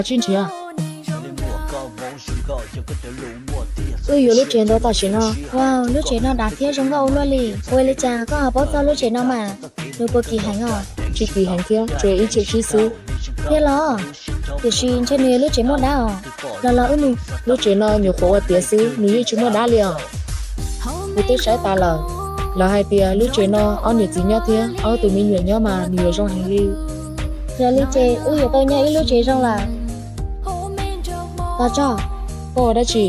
Tsis nrhiav. Wb yuav lub tsev ntawd tam sim no. Wow, lub tsev no dav thiab zoo nkauj ua luaj li. Ua li cas koj ho paub txog lub tsev no mas? Nws puas kim heev os? Tsis kim heev thiab, tsuas yog ib txhiab tsib xwb. Thiab los? Tiam sis ntshe nws yog lub tsev muaj dab os. Los los wb mus. Lub tsev no nyuam qhuav ua tiav xwb, nws yeej tsis muaj dab li os. Kuv twb saib tas lawm, lawv hais tias lub tsev no ob niam txiv nyob thiab ob tug me nyuam nyob mas nws yuav zoo heev li. Yog li ces wb yuav tau nyob ib lub tsev zoo lawm. Tos tso. Koj ua dab tsi?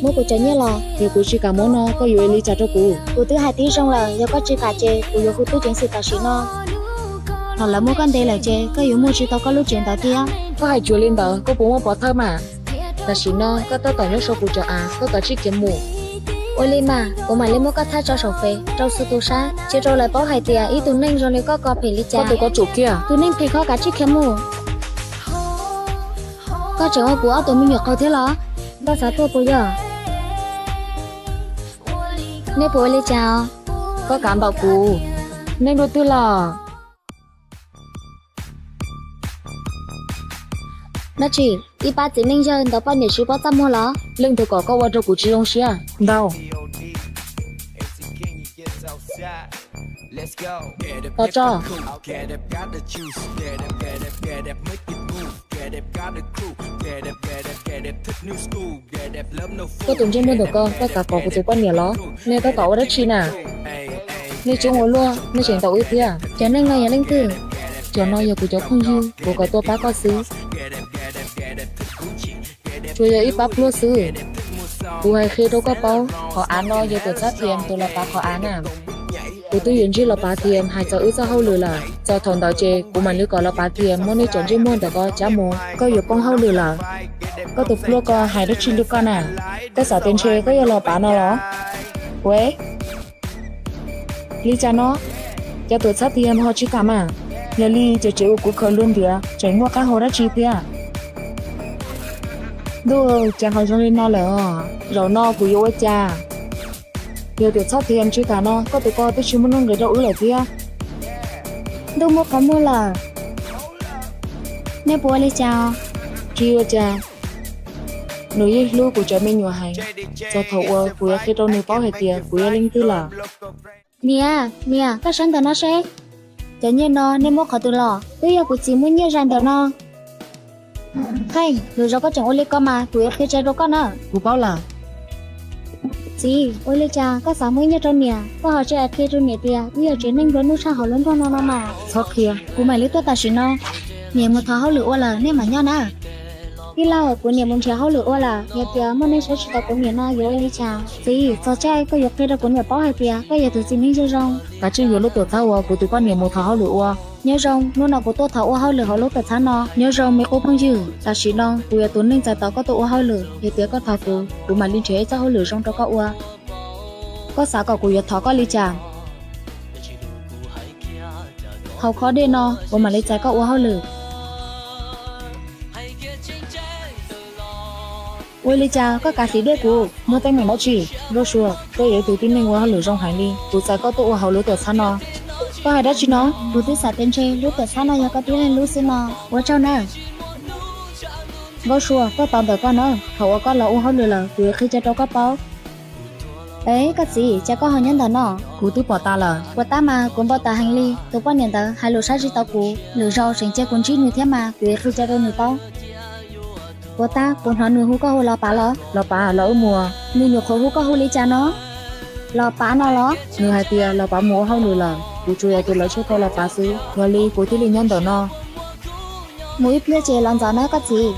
Muab kuv cov nyiaj los. Yog kuv tsis kam muab no koj yuav ua li cas rau kuv? Kuv twb hais tib zoo lawm, yog koj tsis kam ces kuv yuav hu tub ceev xwm tam sim no. Thaum lawv muab koj ntes lawm ces koj yuav muag tsis tau koj lub tsev ntawd thiab. Koj hais tsuas li ntawd koj puas muaj pov thawj mas? Tam sim no koj tab tom nyob saum kuv cov av, koj kav tsij khiav mus. Ua li mas kuv mam li muab koj thaij tso saum Fev rau txhua tus saib, cia rau lawv paub hais tias ib tug neeg zoo li koj ko phem li cas. Koj tus koj tsum kiag. Tus neeg phem koj kav tsij khiav mus. Koj tseem ua kuv ob tug me nyuam qaug thiab los? Koj xav tuag puas yog? Nej puas ua li cas os? Koj kav ntaum kuv. Nej nruab twg los? Dab tsi? Ib pab txiv neej yawg ntaus poj niam tsis paub txaj muag los? Leej twg kom koj ua rau kuv tsis zoo siab? Ntau. Tos tso. Koj tus ntsej muag ntawm ko, koj kav kom kuv tus poj niam los? Nej tab tom ua dab tsi na? Nej coob ua luaj, nej tseem ntaus wb thiab. Cov neeg no yog leej twg? Cov no yog kuv cov phooj ywg, kuv kom tuaj pab koj xwb. Tsuas yog ib pab pluag xwb. Kuv hais qhia rau koj paub, qhov av no yog tuam txhab Thiam tus los pav qhov av na. Kuv twb yuav ntsib los pav Thiam hais txog wb txoj hauj lwm lawm, txog thaum ntawd ces kuv mam li kom los pav Thiam muab nej cov ntsej muag ntawm ko cab mus. Koj yuav poob hauj lwm lawm. Koj tus pluag ko hais dab tsi li koj na? Koj xav tias ntshe koj yog los pav no los? Ua li cas no? Cov tuam txhab Thiam ho tsis kam mas. Yog li ces tsev uas kuv khaws luag ntiav tseem muaj qab hau dab tsi thiab? Ntuj, cas ho zoo li no lawm os. Zaum no kuv yuav ua cas? Yog tuam txhab Thiam tsis kam no, koj tus ko twb tsis muaj nuj nqis rau wb lawm thiab. Ntuj muaj qhov muag lawm. Nej puas ua li cas? Tsis ua cas. Nws yeej hlub kuv cov me nyuam heev. Txog thaum uas kuv yuav qhia rau nws paub hais tias kuv yog leej twg lawm. Niam, niam, koj saib ntawm no seb. Cov nyiaj no nej muab qhov twg los? Twb yog kuv txiv muab nyiaj zais ntawm no. Heej, lwm zaus koj tseem ua li ko mas kuv yuav qhia tseg rau koj na. Kuv paub lawm. Txiv, ua li cas koj xav muab nyiaj rau niam, koj ho tsis qhia rau niam tias wb yog tsev neeg nplua nuj tshaj hauv lub nroog no no mas? Txhob qhia. Kuv mam li tuaj tam sim no. Niam mus thov hauj lwm ua lawm, nej mam nyob na. Tij laug, kuv niam mus nrhiav hauj lwm ua lawm, yog tias muaj neeg saib tsis taus kuv niam no yuav ua li cas? Txiv, txog caij koj yuav qhia rau kuv niam paub hais tias koj yog tus txiv neej zoo zoo. Kav tsij yuav lub tuam txhab uas kuv tus poj niam mus thov hauj lwm ua. Nyob zoo, hnub no kuv tuaj thov ua hauj lwm hauv lub tuam txhab no. Nyob zoo me qub phooj ywg, tam sim no kuv yuav tus neeg txais tos koj tuaj ua hauj lwm, yog tias koj thov kuv, kuv mam li nrhiav ib txoj hauj lwm zoo rau koj ua. Koj xav kom kuv yuav thov koj li cas? Hauv khob dej no kuv mam li txais koj ua hauj lwm. Ua li cas koj kav hliv dej kuv? Muaj teeb meem dab tsi? Nkauj Sua, koj yog ib tug tib neeg ua hauj lwm zoo heev li, kuv txais koj tuaj ua hauv lub tuam txhab no. Koj hais dab tsi no? Kuv twb xav tias ntshe lub tuam txhab no yog koj tib leeg lub xwb no. Ua tsaug nawb. Nkauj Sua, koj tos ntawm koj na, thaum uas koj los ua hauj lwm lawm kuv yuav qhia tseg rau koj paub. Es koj txiv, cas koj ho nyob ntawm no? Kuv twb pom tas lawm. Puas tab mas, kuv npau taws heev li, tus poj niam ntawd hais lus saib tsis taus kuv, lwm zaus tseem cia kuv ntsib nws thiab mas kuv yuav qhia tseg rau nws paub. Puas tab, kuv hnov nws hu koj hu los pav los? Los pav, los wb mus. Nws nyuam qhuav hu koj hu li cas no? Los pav no los? Nws hais tias los pav mus ua hauj lwm lawm, kuv tsuas yog tus lawv tshuaj thau los pav xwb, yog li kuv thiaj li nyob ntawm no. Mus ib pliag ces los ntxov na koj txiv.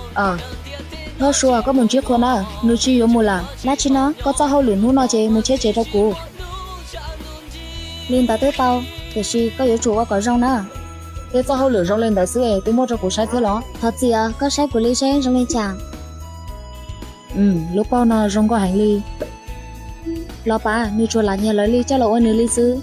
Nkauj Sua, koj mus ntsib Qhua na, nws tsis yuav mus lawm. Dab tsi no? Koj txoj hauj lwm hnub no ces mus cheb tsev rau kuv. Li ntawd twb tau, tiam sis koj yuav tsum ua kom zoo na. Tej txoj hauj lwm zoo li ntawd xwb es twb muaj rau kuv saib thiab los? Thov txim os, koj saib kuv li seb zoo li cas. Lub pauj no zoo nkauj heev li. Los pav, nws tsuas lam nyiag lawv li coj los ua nws li xwb.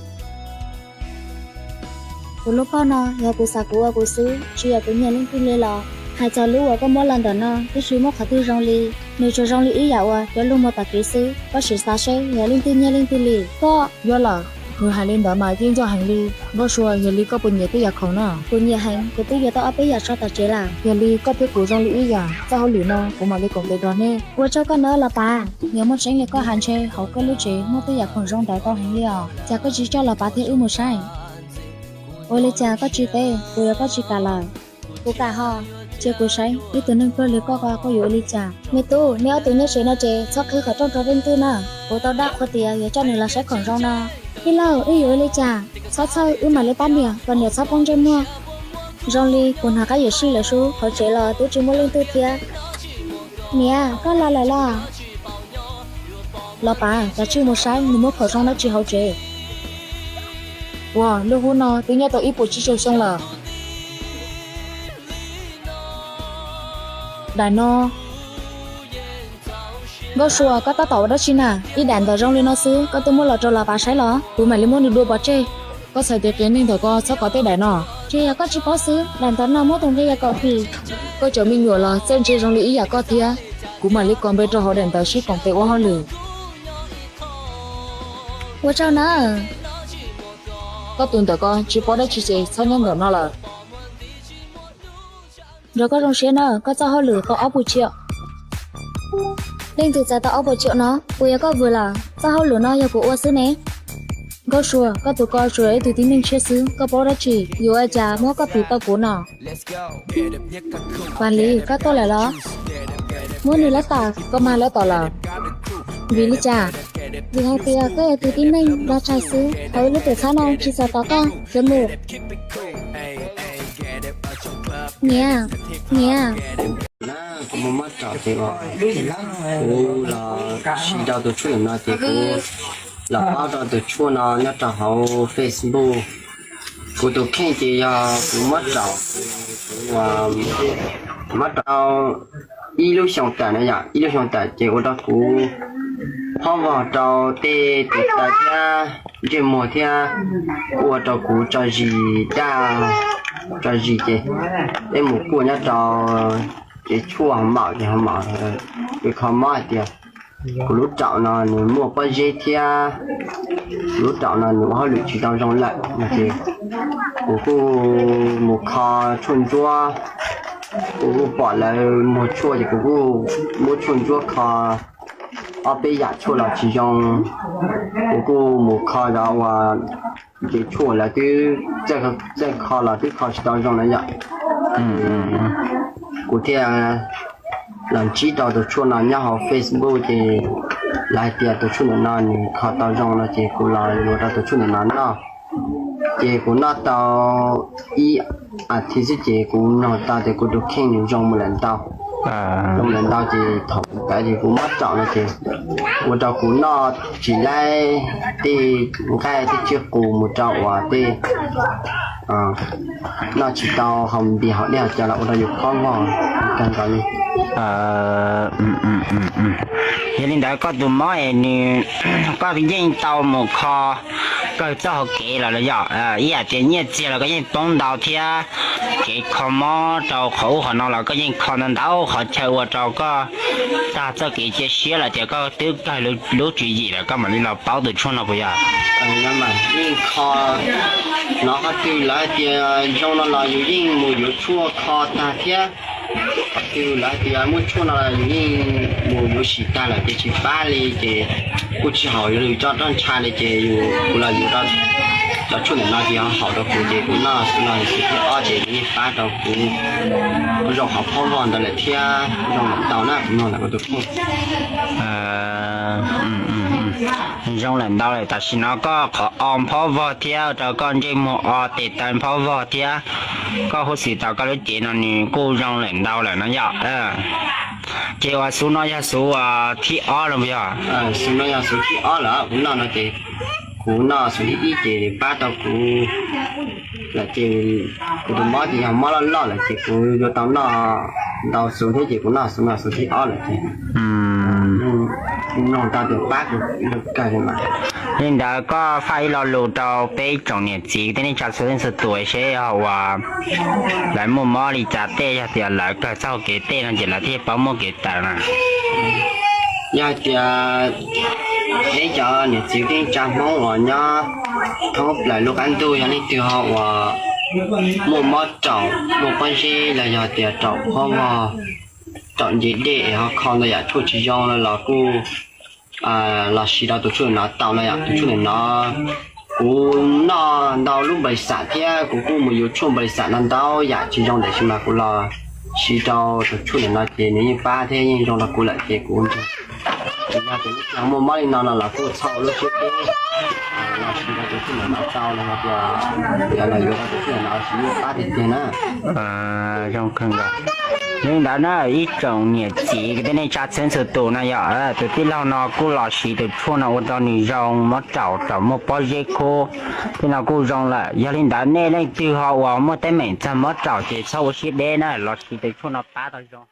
Kuv lub pauj no yog kuv xav kuv ua kuv xwb, tsis yog kuv nyiag leej twg li los. Hais txog lub uas koj muab los ntawm no twb tsis muaj qhov twg zoo li, nws tsuas zoo li ib yam uas cov lus muag tom kev xwb. Koj sim xav seb yog leej twg nyiag leej twg li. Koj. Yuav lawm. Nws hais li ntawd mas yeej yog heev li. Nkauj Sua, yog li koj puas nyiam tej yam khoom no? Kuv nyiam heev, kuv twb yuav tau ob peb yam so tom tsev lawm. Yog li koj thiab kuv zoo li ib yam, txoj hauj lwm no kuv mam li koom tes nrog nej. Ua tsaug koj nawb los pav, yog muaj tseeb li koj hais ntshe hauv koj lub tsev muaj tej yam khoom zoo ntawd tau heev li os. Cas koj tsis coj los pav thiab wb mus saib? Ua li cas koj tsis teb, kuv yuav koj tsis kam lawm. Kuv kam ho, cia kuv saib ib tug neeg pluag li koj ko koj yuav ua li cas. Me tub, neb ob tug nyob tsev no ces txhob qhib qhov rooj rau leej twg na. Kuv tau dab qhuas tias yuav coj nws los saib khoom zoo no. Tij laug, wb yuav ua li cas? Txhob txhawj, wb mam li pab niam kom niam txhob poob ntsej muag. Zoo li kuv hnov qab yuam sij lawm sub, hauv tsev los twb tsis muaj leej twg thiab. Niam, koj los lawm los? Los pav, kav tsij mus saib nws muaj khoom zoo dab tsi hauv tsev. Ua, lub hub no twb nyob tau ib puas tsib caug xyoo lawm. Daim no. Nkauj Sua, koj tab tom ua dab tsi na? Ib daim ntawd zoo li no xwb koj twb muab los rau los pav saib los? Kuv mam li muab nws dua pov tseg. Koj txhais tes qias neeg ntawm ko txhob kov tej daim no. Tsis yog koj tsis paub xwb, daim ntawd no muab tus nqi yam kaum hlis. Koj cov me nyuam los txawj ntse zoo li ib yam koj thiab. Kuv mam li kos npe rau hauv daim ntawd seb koom tes ua hauj lwm. Ua tsaug na. Koj tus ntawm ko tsis paub dab tsi ces txhob nyob ntawm no lawm. Nrog koj zoo siab na, koj txoj hauj lwm tau ob puas tsiaum. Leej twg txais tau ob puas tsiaum no? Puas yog koj vwm lawm? Txoj hauj lwm no yog kuv ua xwb ne. Nkauj Sua, koj tus ko tsuas yog ib tug tib neeg tshiab xwb, koj paub dab tsi? Yuav ua cas muab koj piv tau kuv no? Vam Lis, koj tuaj lawm los? Muab nws lab tas, koj mag lab tom lawm. Vim li cas? Vim hais tias koj yog tus tib neeg dag tshais xwb, hauv lub tuam txhab no tsis txais tos koj, khiav mus. Niam, niam. Kuv muaj mob raum ces kuv los sim rau tus tshuaj ntawm no ces kuv los paub rau tus tshuaj no nyob rau hauv Facebook. Kuv tus kheej ces yog kuv mob raum, kuv mob raum ib lub xyoo tawm no yom, ib lub xyoo tawm ces ua rau kuv phob vog rau tej tes taw thiab ntsej muag thiab ua rau kuv tso zis daj tso zis ces peb mus kuaj nyob rau ces tshuaj ho maum ces ho maum, kuv kho mob hais tias kuv lub raum no nws muaj pob zeb thiab lub raum no nws ua hauj lwm tsis tau zoo lawm no ces kuv kuj mus kho tshuaj ntsuab, kuv kuj pom lawv muag tshuaj ces kuv kuj muab tshuaj ntsuab kho ob peb yam tshuaj los tsis zoo, kuv kuj mus kho cov uas ces tshuaj lawv twb txawj kho los twb kho tsis tau zoo na yom. Kuv thiaj los ntsib rau tus tshuaj no nyob hauv Facebook ces lawv hais tias tus tshuaj ntawm no nws kho tau zoo no ces kuv los yuav rau tus tshuaj ntawm no noj. Ces kuv noj tau ib as thiv xwb ces kuv mloog tau tias kuv tus kheej nws zoo mus lawm ntau. Zoo mus lawm ntau ces thaum kuv tawv ces kuv mob raum no ces ua rau kuv noj tsis laib tej nqaij tej tsiaj qus mus rau uas tej noj tsis tau haus npias haus dej haus cawv los ua rau yus phob vog kawg nkaus li. Yog li ntawd koj tus mob es nws, koj yeej tau mus kho kawg txoj hauv kev los yog ib yam tias nyiaj txiag los koj yeej poob ntau thiab, kev kho mob rau qhov ub qhov no los koj yeej kho ntau ntau qhov chaw ua rau koj tag txoj kev cia siab los tias koj twb kawg lub tswv yim lawm koj mam li los paub tus tshuaj no puas yog? Yeej kho, hnov qhov twg lawv hais tias zoo no los yus yeej mus yuav tshuaj kho tag thiab. Qhov twg lawv hais tias muaj tshuaj no los yus yeej mus yuav sim tag lawm ces tsis pab li ces kuj tsis haum yus tso roj ntsha li ces yus kuv los yuav cov tshuaj ntawm no ces ho haum rau kuv ces kuv noj xwb no xwb thiab ob ces kuv yeej pab rau kuv zoo qhov phob vog ntawd lawm thiab zoo lawm ntau na kuv mloog ntawm kuv tus kheej. Zoo lawm ntau lawm tam sim no koj qhov o phob vog thiab rau koj ntsej muag o tes taw phob vog thiab koj huj xwm tau koj lub cev no nws kuj zoo lawm ntau lawm no yom. Ces uas xuv no yog xuv thib ob los puas yog? Xuv no yog xuv thib ob lawm kuv noj no ces kuv noj xuv thib ib ces pab tau kuv lawm ces kuv tus mob ces yog mob loj loj lawm ces kuv yuav tau noj ntau xuv thiab ces kuv noj xuv no xuv thib ob lawm ces mloog tau tias pab kuv kawg li mas. Li ntawd koj faj ib lo lus rau peb tsoom niam txiv tej neej tsa txhua leej txhua tus seb uas lawv muaj mob li cas tej yog tias lawv kawg txoj hau kev tej no ces lawv thiaj paub muaj kev tawm na. Yog tias peb cov niam txiv tej neej tsa Hmoob uas nyob Thoob plaws lub qab ntuj yog leej twg ho uas muaj mob raum muaj pob zeb los yog tias raum qhuav vog, raum nce dej es ho kho ntau yam tshuaj tsis zoo no los kuj los siv rau tus tshuaj no tau no yom. Tus tshuaj no kuv noj ntau lub npaws xam thiab kuv kuj mus yuav tshuaj npaws xam no ntau yam tsis zoo ntawm sis mas kuv los siv rau tus tshuaj no ces nws yeej pab thiab yeej zoo rau kuv lawm ces kuv ntseeg yog tias lub caij muaj mob li no no los kuj txhob ua lub siab deb, los siv rau tus tshuaj no tau los yog tias los yuav rau tus tshuaj no siv yeej pab tiag tiag na. Zoo kawg nkaus. Li ntawd na ib tsoom niam txiv kwv tij neej tsa txhua txhua tus no yom, tus tij laug no kuj los siv tus tshuaj no ua rau nws zoo mob raum, raum muaj pob zeb khub, tej no kuj zoo lawm. Yog li ntawd nej leej twg ho uas muaj teeb meem txog mob raum ces txhob ua siab deb na, los siv tus tshuaj no pab tau zoo.